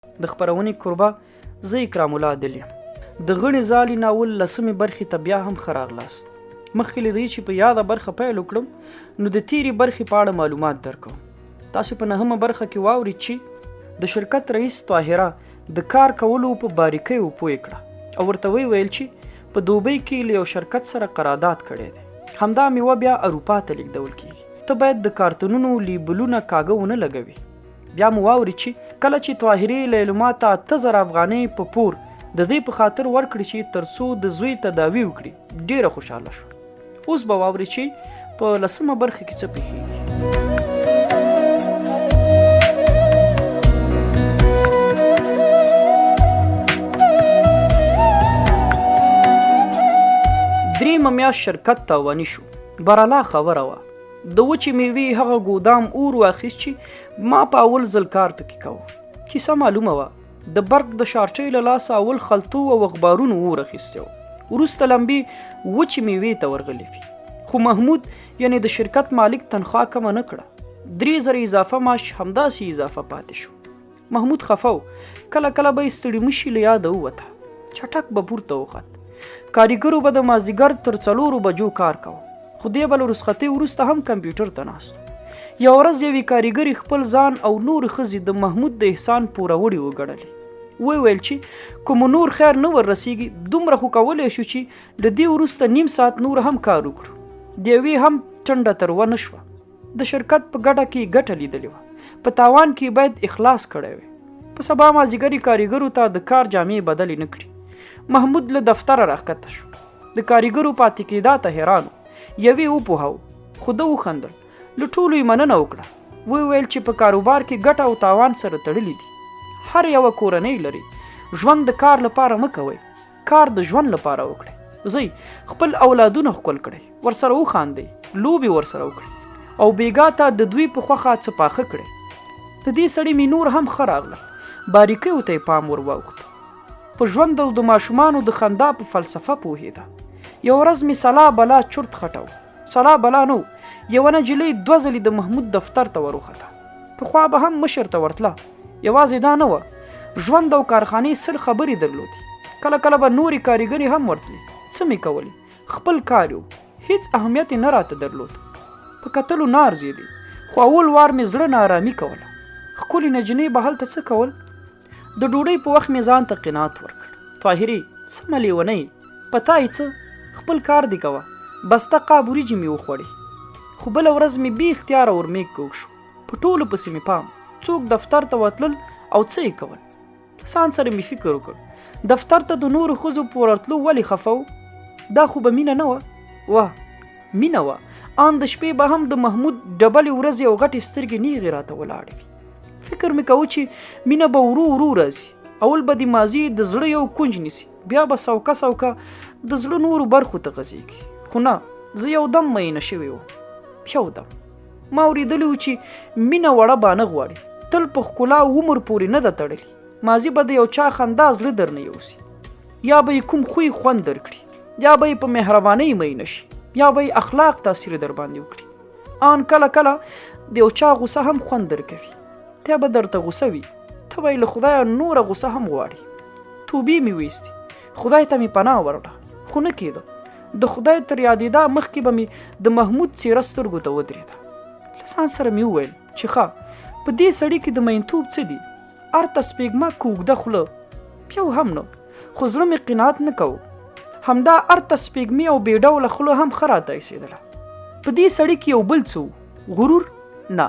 د خپرونې کوربه زه اکرام الله عادل یم. د غڼې ځالې ناول لسمې برخې ته بیا هم ښه راغلاست. مخکې له دې چې په یاده برخه پیل وکړم نو د تیرې برخې په اړه معلومات درکوم. تاسو په نهمه برخه کې واورید چې د شرکت رئیس طاهره د کار کولو په باریکیو پوه کړه او ورته ویې ویل چې په دوبۍ کې له یو شرکت سره قرارداد کړی دی. همدا میوه بیا اروپا ته لیږدول کیږي. ته باید د کارتنونو لیبلونه کاږه ونه لګوي. بیا مو واورید چې کله چې طاهرې لیلما ته 8000 افغانۍ په پور د دې په خاطر ورکړې چې ترڅو د زوی تداوي وکړي، ډیره خوشحاله شوه. اوس به واوري چې په لسمه برخه کې څه پیښیږي. درېیمه میاشت شرکت تاواني شو. برلا خبره وه. د وچې میوې هغه ګودام اور واخیست چې ما په اول ځل کار پکې کاوه. کیسه معلومه وه، د برق د شارټۍ له لاسه اول خلطو او اخبارونو اور اخیستی و، وروسته لمبې وچې میوې ته ورغلې وې. خو محمود یعنې د شرکت مالک تنخوا کمه نه کړه، 3000 اضافه معاش همداسې اضافه پاتې شو. محمود خفه و، کله کله به یې ستړي مشي له یاده ووته، چټک به پورته وخت. کاریګرو به د مازدیګر تر 4 بجو کار کاوه، خو دی به له رخصتۍ وروسته هم کمپیوټر ته ناست و. یوه ورځ یوې کاریګرې خپل ځان او نورې ښځې د محمود د احسان پوروړي وګڼلې. ویې ویل چې که مو نور خیر نه ور رسیږي، دومره خو کولی شو چې له دې وروسته نیم ساعت نور هم کار وکړو. د یوې هم ټنډه تروه نه شوه. د شرکت په ګټه کې ګټه لیدلې وه، په تاوان کې باید اخلاص کړی وی. په سبا مازیګر یې کاریګرو ته د کار جامې بدلې نه کړې. محمود له دفتره راښکته شو. د کاریګرو پاتې کېدا ته حیران و. یوې وپوهاوه، خو ده وخندل. له ټولو یې مننه وکړه. ویې ویل چې په کاروبار کې ګټه او تاوان سره تړلي دي. هر یوه کورنۍ لري. ژوند د کار لپاره مه کوئ، کار د ژوند لپاره وکړئ. ځئ، خپل اولادونه ښکل کړئ، ورسره وخاندئ، لوبې ورسره وکړئ او بېګا ته د دوی په خوښه څه پاخه کړئ. له دې سړي مې نور هم ښه راغلل، باریکیو ته یې پام ور واوښت. په ژوند او د ماشومانو د خندا په فلسفه پوهېده. یوه ورځ مې سلا بلا چرت خټه و. سلا بلا نه و، یوه نجلۍ 2 ځلې د محمود دفتر ته وروخته. پخوا به هم مشر ته ورتله، یوازې دا نه وه، ژوند او کارخانې 100 خبرې درلودې. کله کله به نورې کاریګرې هم ورتلې. څه مې کولې، خپل کار یې و، هیڅ اهمیت یې نه راته درلود. په کتلو نه ارزېدې، خو اول وار مې زړه ناارامي کوله. ښکلې نجلۍ به هلته څه کول؟ د ډوډۍ په وخت مې ځان ته قناعت ورکړ. طاهرې، سمه لیونۍ، په تا یې څه، خپل کار دې کوه. بسته قاب وریجې مې وخوړې. خو بله ورځ مې بې اختیاره ورمېږ کوږ شو. په ټولو پسې مې پام، څوک دفتر ته وتلل او څه یې کول. له ځان سره مې فکر وکړ، دفتر ته د نورو ښځو په ورتلو ولې خفه و؟ دا خو به مینه نه وه؟ وه، مینه وه. آن د شپې به هم د محمود ډبلې ورځې او غټې سترګې نیغې راته ولاړې وي. فکر مې کاوه چې مینه به ورو ورو راځي. اول به د ماضي د زړه یو کنج نیسي، بیا به سوکه سوکه د زړه نورو برخو ته غځېږي. خو نه، زه یو دم میینه شوی وم. یو دم. ما اورېدلي وو چې مینه وړه بانه غواړي، تل په ښکلا او عمر پورې نه ده تړلې. ماضي به د یو چا خندا زړه درنه یوسي، یا به یې کوم خوی خوند درکړي، یا به یې په مهربانۍ میینه شي، یا به یې اخلاق تاثیر در باندې وکړي. آن کله کله د یو چا غوسه هم خوند درکوي. ته به درته غوسه وي، ته به یې له خدایه نوره غوسه هم غواړي. توبې مې ویستې، خدای ته مې پناه ورکړه، خو نه کېده. د خدای تر یادېدا مخکې به مې د محمود څېره سترګو ته ودرېده. له ځان سره مې وویل چې ښه، په دې سړي کې د مینتوب څه دي؟ ارته سپېږمه که اوږده خوله، یو هم نه. خو زړه مې قناعت نه کاوه. همدا ارته سپېږمې او بې ډوله خوله هم ښه راته ایسېدله. په دې سړي کې یو بل څه و، غرور؟ نه،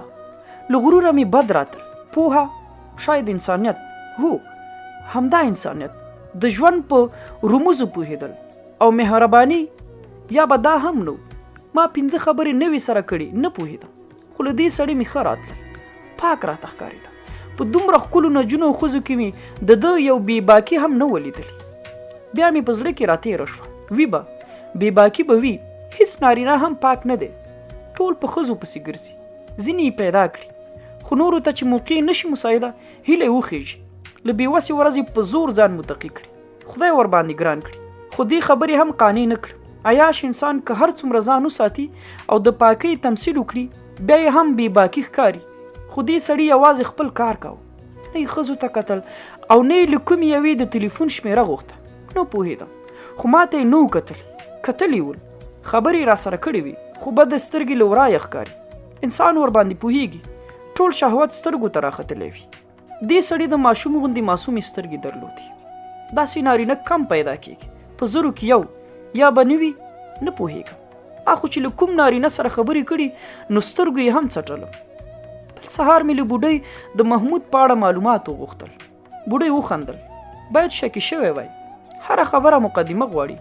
له غروره مې بد راتل. پوهه؟ شاید انسانیت. هو، همدا انسانیت، د ژوند په رموزو پوهېدل او مهرباني. یا به دا هم نه و. ما 5 خبرې نوې سره کړې، نه پوهېدم، خو له دې سړي مې ښه راتلل. پاک راته ښکارېده. په دومره ښکلو نجونو او ښځو کې مې د ده یو بې باکي هم نه وه لیدلې. بیا مې په زړه کې راتېره شوه، وي به، بې باکي به وي، هیڅ نارینه هم پاک نه دی، ټول په ښځو پسې ګرځي، ځینې یې پیدا کړي، خو نورو ته چې موقع نشي مساعده، هیله یې وخېژي، له بې وسې ورځې په زور ځان متقي کړي، خدای ورباندې ګران کړي. خو دې خبرې هم قانع نه کړ. عیاش انسان که هر څومره ځان وساتي او د پاکۍ تمثیل وکړي، بیا یې هم بې باکي ښکاري. خو دې سړي یوازې خپل کار کاوه. نه یې ښځو ته کتل او نه یې له کومې یوې د تلیفون شمېره غوښته. نه پوهېدم، خو ما ته یې نه وو کتلي. کتلي ول، خبرې یې راسره کړې وې، خو بده سترګې له ورایه ښکاري. انسان ورباندې پوهېږي. ټول شهوت سترګو ته راختلی وي. دې سړي د ماشوم غوندې معصومې سترګې درلودې. داسې نارینه کم پیدا کېږي، په زرو کې یو یا به نه وي، نه پوهېږم. ما خو چې له کوم نارینه سره خبرې کړي نو سترګو یې هم څټلم. بل سهار مې له بوډۍ د محمود په اړه معلومات وغوښتل. بوډۍ وخندل، باید شکي شوی وای. هره خبره مقدمه غواړي.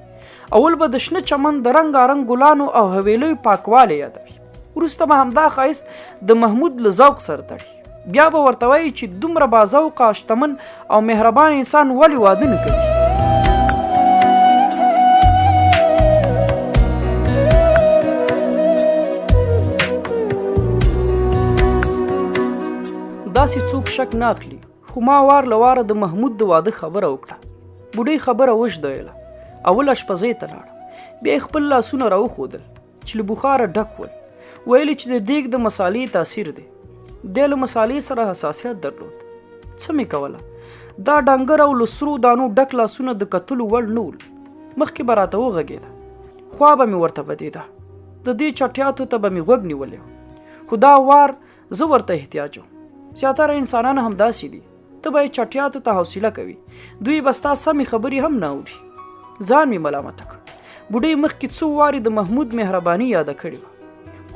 اول به د شنه چمن د رنګارنګ ګلانو او حویلیو پاکوالی یادوي، وروسته به همدا ښایست د محمود له ذوق سره تړي، بیا به ورته وایي چې دومره باذوقه، شتمن او مهربان انسان ولې واده نه کوي. داسې څوک شک نه اخلي، خو ما وار له واره د محمود د واده خبره وکړه. بوډۍ خبره وژدویله، اول اشپزۍ ته لاړه، بیا یې خپل لاسونه راوښودل چې له بخاره ډک ول. ویل چې د دیګ د مسالې تاثیر دی. دی له مسالې سره حساسیت درلود. څه مې کوله، دا ډنګر او له سرو دانو ډک لاسونه د کتلو وړ نه ول. مخکې به راته وغږېده، خوا به مې ورته بدېده، د دې چټیاتو ته به مې غوږ نیولی و، خو دا وار زه ورته احتیاج وم. زیاتره انسانان همداسې دي، ته به یې چټیاتو ته حوصله کوي، دوی به ستا سمې خبرې هم نه اوري. ځان مې ملامته کړ. بوډۍ مخکې څو وارې د محمود مهرباني یاده کړې وه،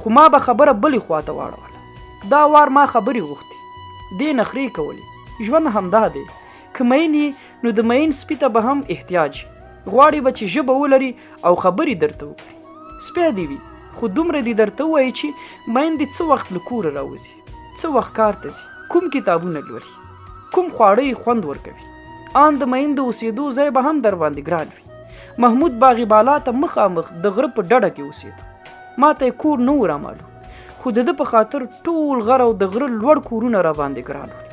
خو ما به خبره بلې خواته واړوله. دا وار ما خبرې غوښتې، دې نخرې کولې. ژوند همدا دی، که مین یې نو د مین سپي ته به هم احتیاج یې، غواړې به چې ژبه ولري او خبرې درته وکړي. سپی دې وي، خو دومره دې درته ووایي چې مین دې څه وخت له کوره راوځي، څه وخت کار ته ځي، کوم کتابونه لولي، کوم خواړه یې خوند ورکوي. آن د مین د اوسېدو ځای به هم درباندې ګران وي. محمود باغ بالا ته مخامخ د غره په ډډه کې اوسېده. ما ته یې کور نه و رامعلوم، خو د ده په خاطر ټول غر او د غره لوړ کورونه راباندې ګران ول.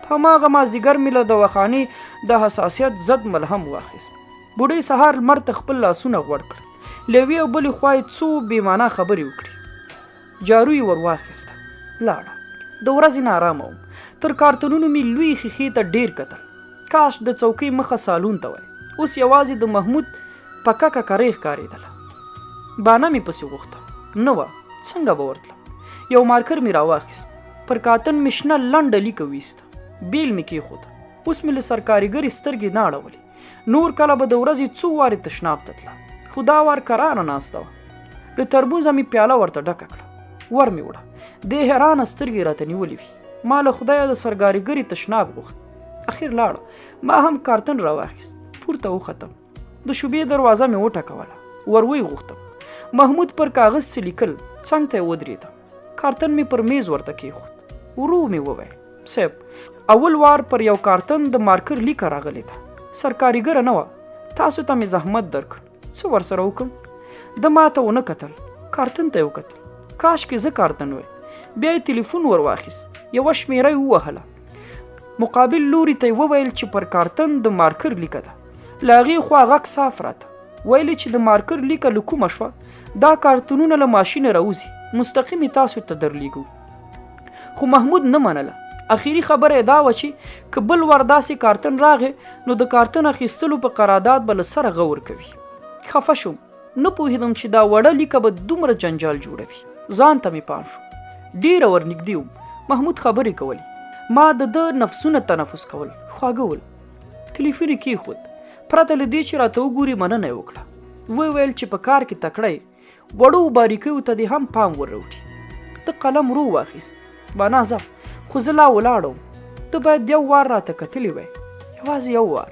په هماغه مازدیګر مې له دواخانې د حساسیت ضد ملهم واخیست. بوډۍ سهار لمر ته خپل لاسونه غوړ کړل. له یوې او بلې خوا یې څو بې معنا خبرې وکړې. جارو یې ور واخیسته، لاړه. د ورځې نارامه وم. تر کارتنونو مې لوی ښیښې ته ډېر کتل. کاش د څوکۍ مخه سالون ته وای. اوس یوازې د محمود پکه ککرۍ ښکارېدله. بانه مې پسې غوښته، نه وه. څنګه به ورتلم؟ یو مارکر مې راواخیست. پر کاتن مې شنه لنډه لیکه ویسته. بیل مې کېښود. اوس مې له سرکاریګرې سترګې نه اړولې. نور کله به د ورځې څو وارې تشناب ته تله، خو دا وار کراره ناسته وه. له ترموزه مې پیاله ورته ډکه کړه، ور مې وړه. دې حیرانه سترګې راته نیولې وې. ما له خدایه د سرګاریګرې تشناب غوښت. اخر لاړه. ما هم کارتن راواخیست، پورته وختم. د شوبې دروازه مې وټکوله، ور ویې غوښتم. محمود پر کاغذ څه لیکل، څنګ ته یې ودرېدم. کارتن مې پر میز ورته کېښود. ورو مې وویل، صیب، اول وار پر یو کارتن د مارکر لیکه راغلې ده، سرکاریګره نه وه، تاسو ته مې زحمت درکړ، څه ورسره وکم؟ ده ماته ونه کتل، کارتن ته یې وکتل. کاشکې زه کارتن وای. بیا یې تلیفون ور واخیست، یوه شمېره یې ووهله. مقابل لوري ته یې وویل چې پر کارتن د مارکر لیکه ده. له هغې خوا غږ صاف راته، ویل چې د مارکر لیکه له کومه شوه؟ دا کارتونونه له ماشینه راوځي، مستقیم یې تاسو ته درلیږو. خو محمود نه منله. اخیری خبره یې دا وه چې که بل وار داسې کارتن راغی نو د کارتن اخیستلو په قرارداد به له سره غور کوي. خفه شوم، نه پوهېدم چې دا وړه لیکه به دومره جنجال جوړوي. ځان ته مې پام شو، ډېره ورنږدې وم. محمود خبرې کولې، ما د ده نفسونه تنفس کول، خواږه ول. تلیفون یې کېښود، پرته له دې چې راته وګوري مننه یې وکړه. ویې ویل چې په کار کې تکړه یې، وړو باریکیو ته دې هم پام ور راوړي. ده قلم ورو واخیست، بانازه، خو زه لا ولاړه وم. ته باید یو وار راته کتلي وای، یوازې یو وار.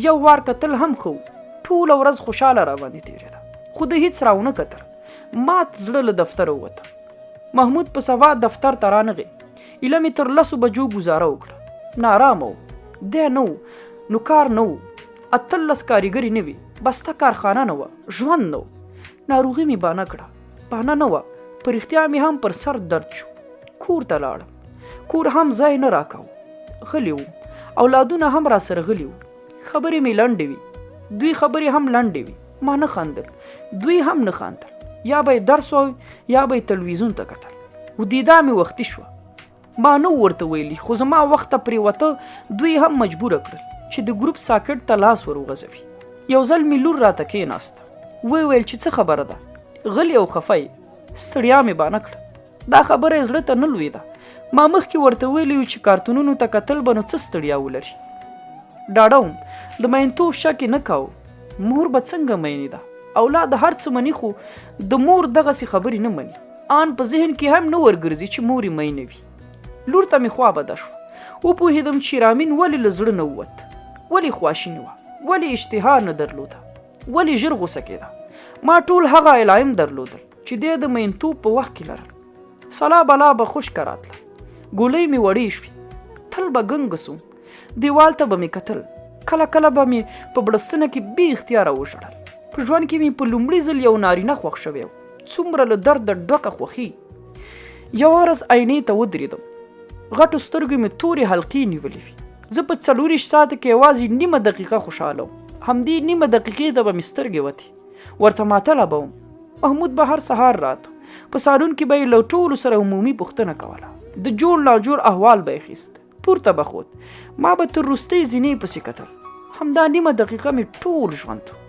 یو وار کتل هم ښه و، ټوله ورځ خوشحاله راباندې تېرېده، خو ده هیڅ راونه کتل. مات زړه له دفتره ووتم. محمود په سبا دفتر ته رانغی. ایله مې تر 10 بجو ګوزاره وکړه. نارامه و، دی نه و نو کار نه و. 18 کاریګرې نه وې، بسته کارخانه نه وه، ژوند نه و. ناروغي مې بانه کړه، بانه نه وه، په رښتیا مې هم پر سر درد شو. کور ته لاړم، کور هم ځای نه راکاوه. غلی وم، اولادونه هم راسره غلي وو. خبرې مې لنډې وې، دوی خبرې هم لنډې وې. ما نه خندل، دوی هم نه خندل. یا به یې درس وایه، یا به یې تلویزیون ته کتل. ودیدا مې وختي شوه. ما نه ورته ویلي، خو زما وخته پرېوته دوی هم مجبوره کړل چې د ګروپ ساکټ ته لاس ور وغځوي. یو ځل مې لور راته کېناسته، ویې ویل چې څه خبره ده، غلی او خفه یې؟ ستړیا مې بانه کړه. دا خبره یې زړه ته نه لوېده. ما مخکې ورته ویلي وو چې کارتونونو ته کتل به نو څه ستړیا ولري. ډاډه وم، د مینتوب شک یې نه کاوه. مور به څنګه مینې ده؟ اولاد هر څه مني خو د مور دغسې خبرې نه مني. آن په ذهن کې هم نه ورګرځي چې مور یې مینه وي. لور ته مې خوا بده شوه. وپوهېدم چې رامین ولې له زړه نه ووت، ولې خواشینې وه، ولې اشتها نه درلوده، ولې ژر غوسه کېده. ما ټول هغه علایم درلودل چې دی د مینتوب په وخت کې لرل. سلا بلا به خشکه راتله، ګولۍ مې وړې شوې، تل به ګنګس وم، دیوال ته به مې کتل، کله کله به مې په بړستنه کې بې اختیاره وژړل. په ژوند کې مې په لومړي ځل یو نارینه خوښ شوی و، څومره له درده ډکه خوښي. یوه ورځ آینې ته ودرېدم، غټو سترګو مې تورې حلقې نیولې وې. زه په 24 ساعته کې یوازې نیمه دقیقه خوشحاله وم، همدې نیمه دقیقې ته به مې سترګې وتې، ورته ماتله به وم. محمود به هر سهار راته، په سالون کې به یې له ټولو سره عمومي پوښتنه کوله، د جوړ ناجوړ احوال به یې اخیست، پورته به خوت، ما به تر وروستۍ زینې پسې کتل. همدا نیمه دقیقه مې ټول ژوند و.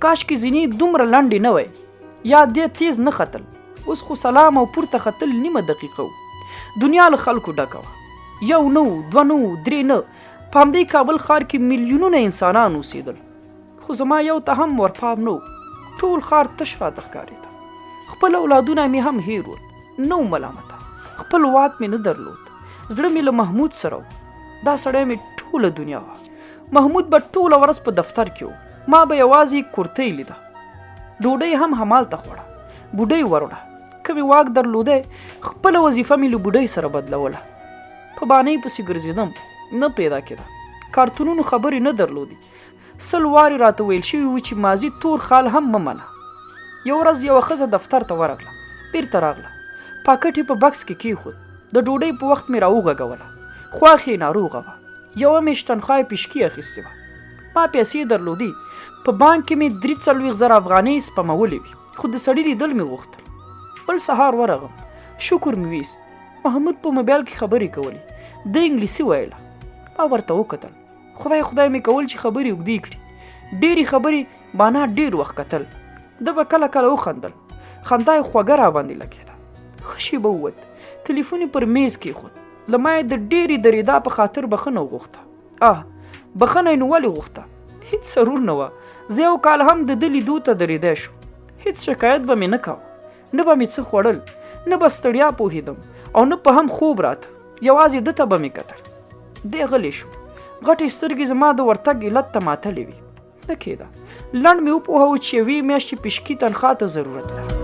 کاشکې زینې دومره لنډې نه وای، یا دې تیز نه ختل. اوس خو سلام او پورته ختل نیمه دقیقه و. دنیا له خلکو ډکه وه، یو نه و، دوه نه و، درې نه، په همدې کابل ښار کې میلیونونه انسانان اوسېدل، خو زما یو ته هم ورپام نه و. ټول ښار تش راته ښکارېده. خپل اولادونه مې هم هېر ول، نه و ملامته، خپل واک مې نه درلود. زړه مې له محمود سره و، دا سړی مې ټوله دنیا وه. محمود به ټوله ورځ په دفتر کې و، ما به یوازې کورتۍ لیده، ډوډۍ هم همالته خوړه، بوډۍ وروړه. که مې واک درلودی خپله وظیفه مې له بوډۍ سره بدلوله. په بانۍ پسې ګرځېدم، نه پیدا کېده. کارتونونو خبرې نه درلودې. 100 وارې راته ویل شوي وو چې ماضي تور خال هم مه منه. یوه ورځ یوه ښځه دفتر ته ورغله، بیرته راغله، پاکټ یې په بکس کې کېښود، د ډوډۍ په وخت مې راوغږوله. خواښې یې ناروغه وه، یوه میاشت تنخوا یې پیشکي اخیستې وه. ما پیسې درلودې، په بانک کې مې 43,000 افغانۍ سپمولې وې، خو د سړي لیدل مې غوښتل. بل سهار ورغم، شکر مې ویست. محمود په موبایل کې خبرې کولې، ده انګلیسي ویله. ما ورته وکتل، خدای خدای مې کول چې خبرې اوږدې کړي. ډېرې خبرې بانا ډېر وخت کتل. ده به کله کله وخندل، خندا یې خوږه راباندې لګېده. ښه شېبه ووت، تلیفون یې پر میز کېښود. له ما یې د ډېرې درېدا په خاطر بښنه وغوښته. آه، بښنه یې نو ولې غوښته؟ هېڅ ضرور نه وه، زه یو کال هم د ده لیدو ته درېدی شوم. هېڅ شکایت به مې نه کاوه، نه به مې څه خوړل، نه به ستړیا پوهېدم او نه په هم خوب راته، یوازې ده ته به مې کتل. دی غلی شو، غټې سترګې زما د ورتګ علت ته ماتلې وې. نه کېده، لنډ مې وپوهاوه چې یوې میاشتې پیشکي تنخوا ته ضرورت لرم.